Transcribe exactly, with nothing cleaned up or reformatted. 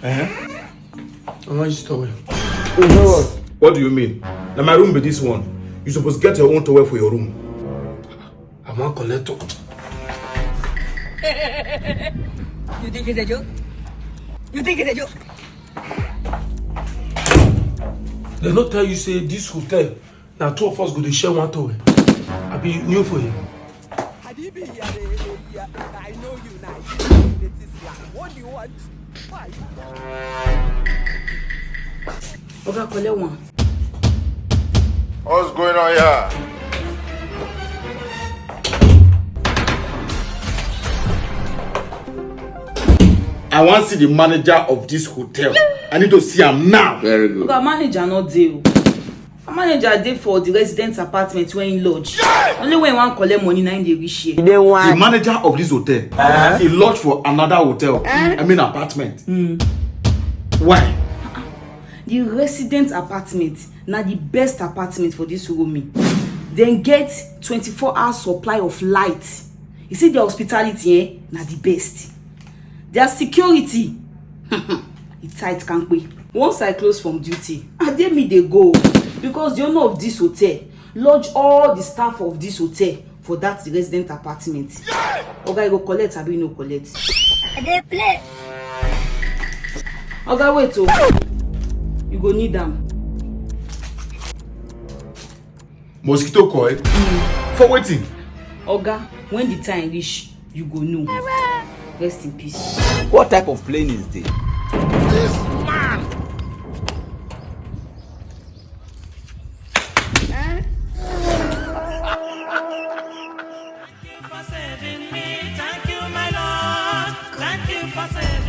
Eh? I want you to towel. What do you mean? Na my room be this one. You suppose get your own towel for your room. I wan collect o. You think it's a joke? You think it's a joke? Dem no tell you say this hotel na two of us go dey share one towel? I be new for here. Habibi, I know you now. What do you want? Why? Oga, collect one. What's going on here? I wan see the manager of this hotel. I need to see am now. Very good. Oga, manager no dey o. A manager dey for the resident apartment wey he lodge. Only when he wan collect money na him dey reach here. The manager of this hotel, he lodge for another hotel. I mean apartment. Why? The resident apartment na the best apartment for this Uromi. Dem get twenty-four hour supply of light. You see their hospitality, eh? Na the best. Their security, e tight kampe. Once I close from duty, I dey me dey go because the owner of this hotel lodge all the staff of this hotel for that resident apartment. Oga, you go collect abi you no collect? I dey play. Oga, wait o. You go need am. Mosquito coil? For wetin? Oga, when the time reach, you go know. Rest in peace. What type of plane is this? Thank you for saving me. Thank you, my Lord. Thank you for saving